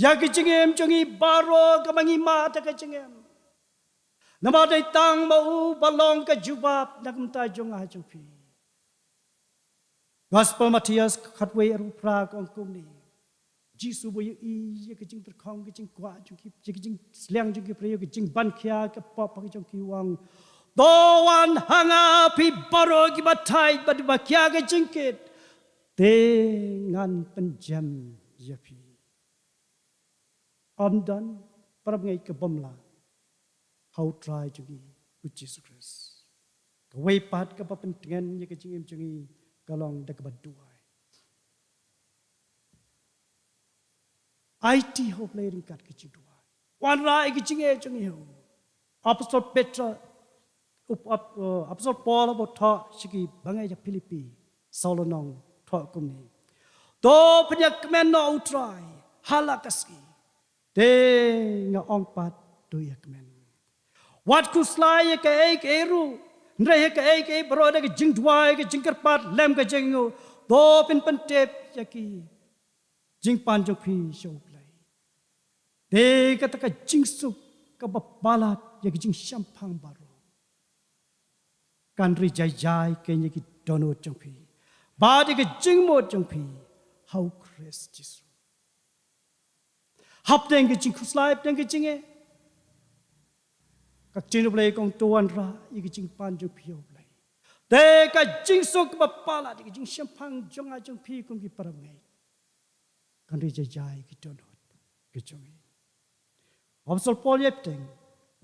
Ïa ka jingim jong ngi baroh kaba ngi mad ha ka jingim, namar dei tang ma u ba long ka jubab na ka bynta jong nga jong phi. Gospel Mathaios khatwei arphew phra ka ong kumne. Jisu ba ïohi ïa ka jingtyrkhong, ka jingkwah jong ki, ïa ka jingsliang jong ki briew, ka jingban khia ka pop jong ki, u ong, to wan ha nga phi baroh kiba thait bad ba khia ka jingkit, te ngan pynjem ïa phi. Ym don, para bangeit, ka bym lah ha U Trai jong ngi U Jisu Khrist. Kawei pat kaba pyntngen ïa ka jingim jong ngi ka long da kaba duwai. Aiti ha U Blei ryngkat ka jingduwai. Wanrah ïa ka jingeh jong ngi ha u. Apostol Petrus, up-, up-, uh, Apostol Paul haba u thoh sha ki bangeit ha Philippi, saw lynnong, thoh kumne. To pynïakmen noh ha U Trai ha la ka sngi. Te nga ong pat, to ïakmen. Wat khuslai ïa kaei kaei ruh, hynrei ha kaei kaei baroh da ka jingduwai, ka jingkyrpad lem ka jingaiñguh, to phin pyntip ïa ki jingpan jong phi sha U Blei. Te kata ka jingsuk kaba palat ïa ka jingshemphang baroh kan ri jai jai kein ïa ki dohnud jong phi bad ïa ka jingmut jong phi ha U Khrist Jisu. Hapdeng ka jingkhuslai, hapdeng ka jingeh, ka ktien U Blei ka ong, to wanrah ïa ka jingpan jong phi ha U Blei. Te ka jingsuk kaba palat ïa ka jingshemphang jong nga jong phi kum ki para bangeit kan ri jai jai ki dohnud ki jong ngi. Apostol Paul ïa bteng,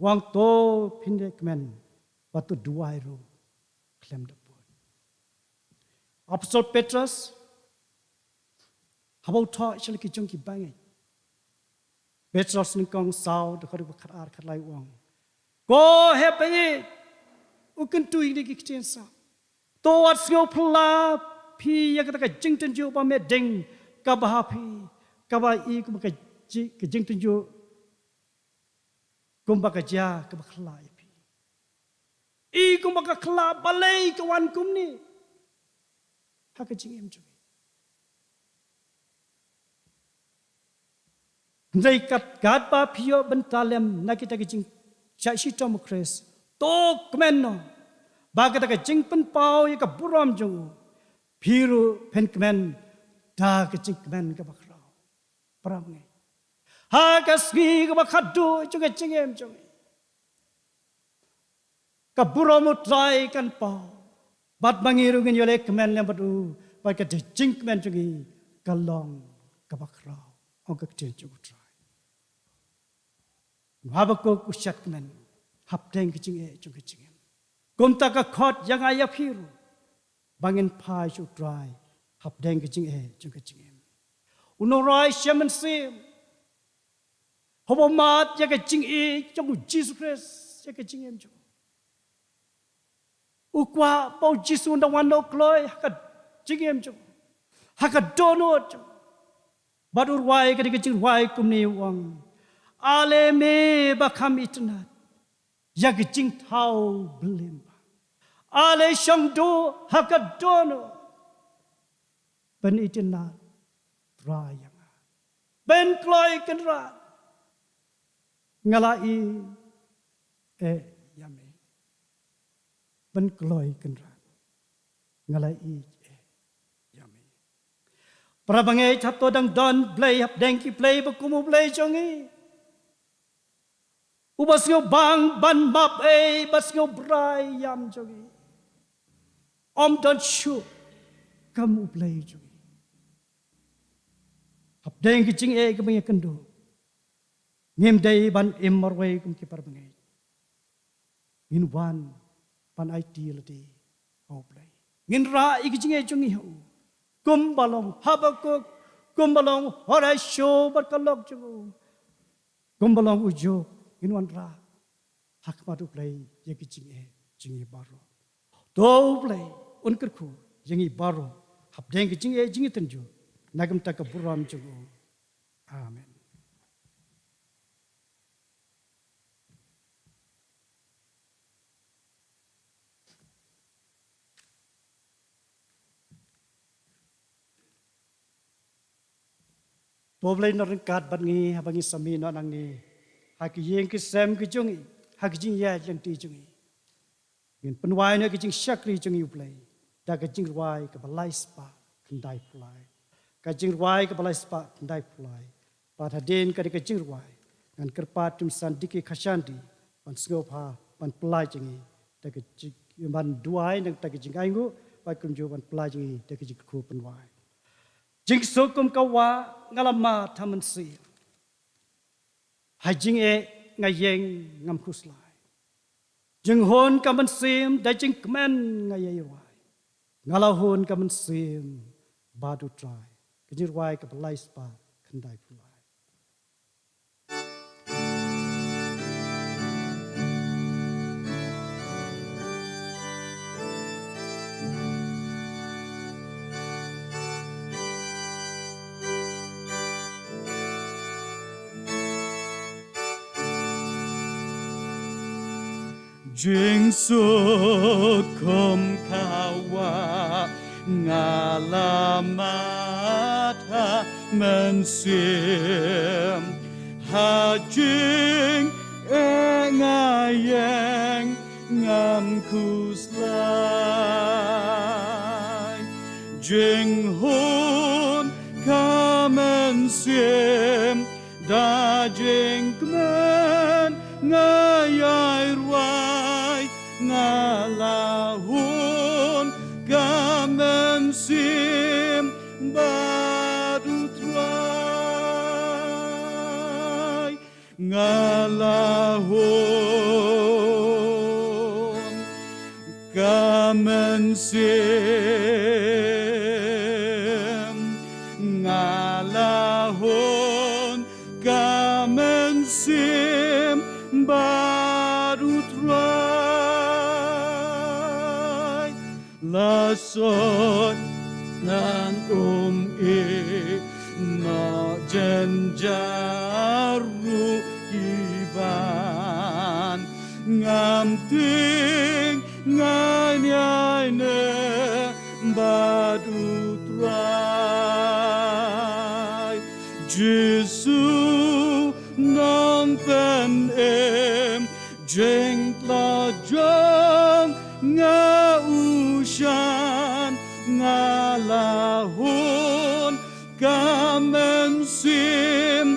u ong to phin ïakmen bad to duwai ruh khlem da bun. Apostol Petrus haba u thoh sha la ki jong ki bangeit, Petrus nyngkong saw, dkhot khatar khatlai, u ong, ko hep ba ïeit, u kyntu ïa ki ktien sap. To wat sngewphylla phi ïa kata ka jingtynjuh ba meh ding kaba ha phi, kaba i kumba ka ji-, ka jingtynjuh kumba ka jia kaba khlaiñ ïa phi. I kumba ka khlaiñ balei ka wan kumne ha ka jingim jong ngi. Hynrei kat, katba phi ïoh bynta lem na kita ki jingshah shitom u Khrist, to kmen noh ba kata ka jingpynpaw ïa ka burom jong u, phi ruh phin kmen da ka jingkmen kaba khraw. Para bangeit, ha ka sngi kaba khatduh jong ka jingim jong ngi, ka burom U Trai kan paw, bad ma ngi ruh ngin ïaleh kmen lem bad u, bad ka jingkmen jong ngi ka long kaba khraw, ong ka ktien jong U Trai. Habakuk u shad kmen hapdeng ka jingeh jong ka jingim. Kumta ka khot ïa nga ïa phi ruh ba ngin phai sha U Trai hapdeng ka jingeh jong ka jingim. U nongrwai sha mynsiem haba u mad ïa ka jingïeit jong U Jisu Khrist ïa ka jingim jong u, u kwah ba U Jisu un da wan u kloi ha ka jingim jong u, ha ka dohnud jong u. Bad u rwai ka dei ka jingrwai kumne, u ong: Ale me ba kham itynnad ïa ka jingthaw byllien bha, ale shong duh ha ka dohnud. Pynitynnad Trai ïa nga, pynkloi Kynrad, nga la ïeit eh ïa me. Pynkloi Kynrad, nga la ïeit eh ïa me. Para bangeit, hato dang don Blei hapdeng ki blei ba kum U Blei jong ngi, uba sngewbang ban map ei, ba sngewbha ïam jong ngi? Ym don shuh kam U Blei jong ngi. Hapdeng ki jingeh kiba ngi ïakynduh, ngim dei ban im marwei kum ki para bangeit. Ngin wan ban aiti lade ha U Blei. Ngin rah ïa ki jingeh jong ngi ha u, kumba long Habakuk, kumba long Horatio bad ka lok jong u, kumba long u Job. Ngin wanrah ha khmat U Blei ïa ki jingeh jong ngi baroh. To U Blei un kyrkhu ïa ngi baroh hapdeng ki jingeh jong ngi tynjuh, na ka bynta ka burom jong u. Amen. To U Blei un ryngkat bad ngi haba ngi sa mih noh nangne ha ki ïing ki sem ki jong ngi, ha ki jingïaid lynti jong ngi. Ngin pynwai noh ki jingshakri jong ngi, U Blei, da ka jingrwai kaba lai spah khyndai phew lai. Ka jingrwai kaba lai spah khyndai phew lai. Bad hadien ka dei ka jingrwai, ngan kyrpad ïa u San Diki Khashandi ban sngewbha ban pynlait ïa ngi da ka jing, ban duwai nangta ka jingainguh, bad kumjuh ban pynlait ïa ngi da ka jingkyrkhu pynwai. Jingsuk kum ka wah nga la mad ha mynsiem, ha jingeh nga ïeng ngam khuslai. Jinghun ka mynsiem da jingkmen nga ïai rwai, nga la hun ka mynsiem bad U Trai. Ka jingrwai kaba lai spah khyndai phew lai. Jingsuk kum ka wah nga la mad ha mynsiem, ha jingeh nga ïeng ngam khuslai. Jinghun ka mynsiem da jingkmen nga ïai rwai, nga la hun ka mynsiem bad U Trai. Nga la hun ka mynsiem, nga la hun ka mynsiem bad U Trai. La sot ngan ym ïeh noh jynjar ruh ki ban, ngam tieng ngan ïaineh bad U Trai. Jisu Nongpynim, jingtlot jong nga u shan, nga la hun ka mynsiem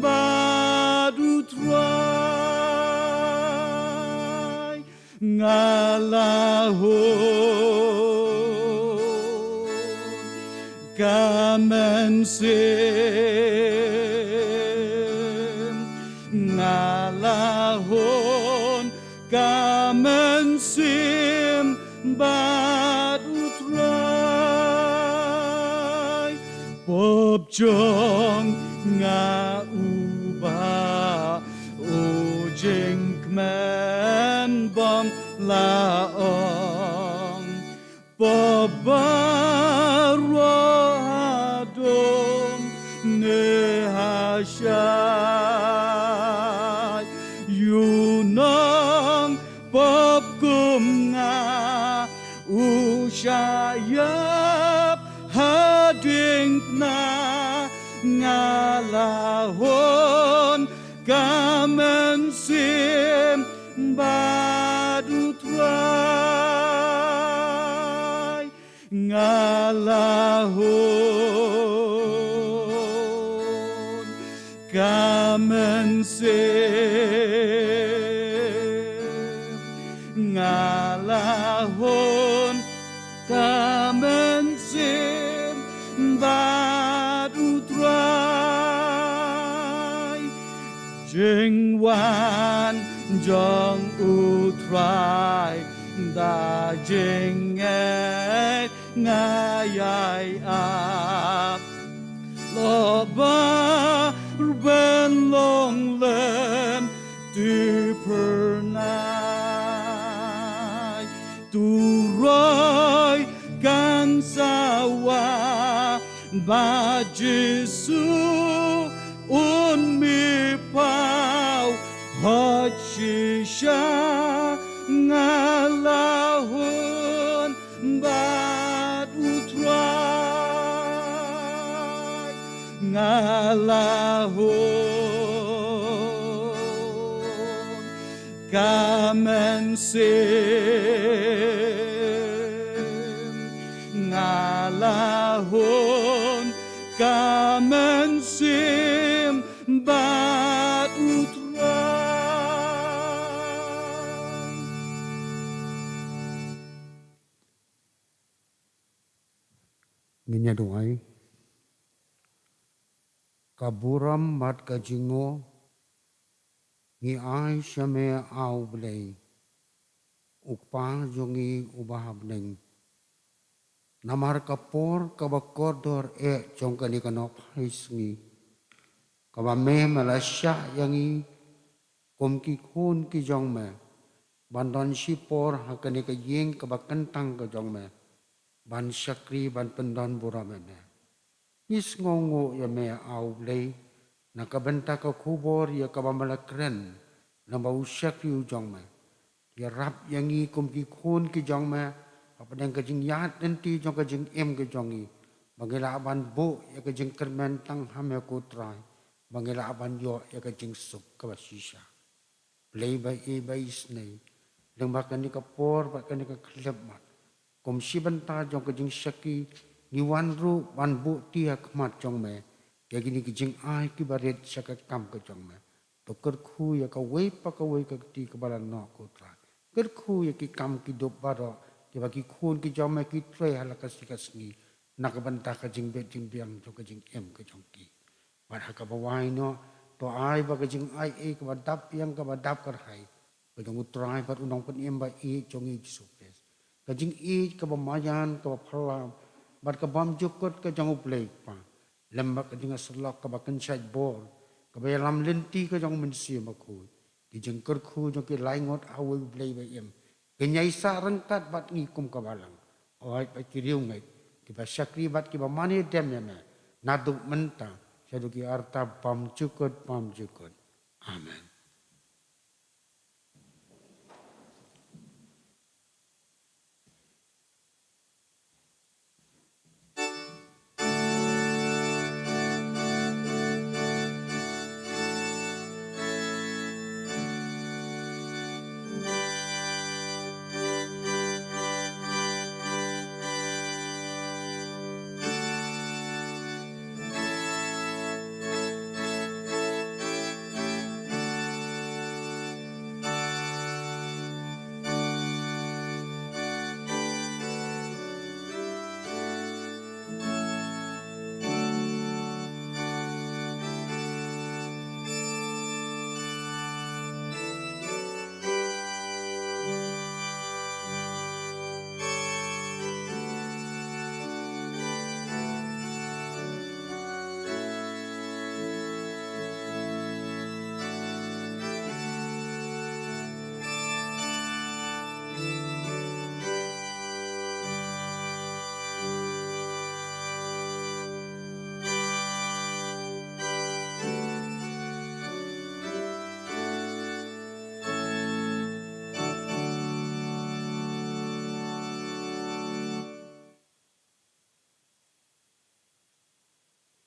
bad U Trai. Nga la hun ka mynsiem, nga la Ka mynsiem bad u Trai. Pop jong nga uba u jingkmen bym la ong. Pop baroh ha dum ne ha shai. Ïa u nongpop kum nga u shah ïap ha ding tnga. Nga la hun ka mynsiem bad u Trai. Nga la hun ka mynsiem. Nga la hun ka mynsiem bad u Trai. Jingwan jong u Trai da jingngeit nga ïai ap. Lo ba ruben long lem tu pernai. Tu roi kan sawa ba Jisu un mi pau hot shisha. Nga la hun bad u Trai. Nga la hun ka mynsiem. Nga la hun ka mynsiem bad u Trai. Ngin ïa duwai. Ka burom bad ka jingnguh ngi ai sha me, A U Blei, U Kpa jong ngi uba ha bneng. Namar ka por kaba kordor eh jong kane ka nohphai sngi, kaba me me la shah ïa ngi kum ki khun ki jong me ban don shipor ha kane ka ïing kaba kyntang ka jong me, ban shakri ban pyndon burom ïa me. Ngi sngewnguh ïa me, A U Blei, na ka bynta ka khubor ïa kaba me la kren lyngba u shakri u jong me. Ïarap ïa ngi kum ki khun ki jong me hapdeng ka jingïaid lynti jong ka jingim ka jong ngi, ba ngi lah ban buh ïa ka jingkyrmen tang ha me, ko Trai, ba ngi lah ban ïoh ïa ka jingsuk kaba shisha. Blei ba ïeit ba isynei, lyngba kane ka por bad kane ka khyllipmat, kum shi bynta jong ka jingshakri, ngi wan ruh ban buh kti ha khmat jong me ïa kine ki jingai kiba rit sha ka kam ka jong me. To kyrkhu ïa kawei pa kawei ka kti kaba la noh, ko Trai. Kyrkhu ïa ki kam ki dup baroh kiba ki khun ki jong me ki trei ha la ka sngi ka sngi, na ka bynta ka jingbit jingbiang jong ka jingim ka jong ki. Bad ha kaba wai noh, to ai ba ka jingai ei kaba dap biang kaba dap kyrhai ka jong u Trai bad u Nongpynim ba ïeit jong ngi, Jisu Khrist, ka jingïeit kaba maïan kaba phylla bad ka bymjukut ka jong U Blei Kpa, lem bad ka jingïasyllok kaba kynshait bor kaba ïalam lynti ka jong U Mynsiem Bakhuid, ki jingkyrkhu jong ki laingut ha uwei U Blei ba im, kin ïai sah ryngkat bad ngi kum ka balang. Hooid, bad ki riewngeit kiba shakri bad kiba mane dem ïa me, naduh mynta shaduh ki rta bymjukut bymjukut. Amen.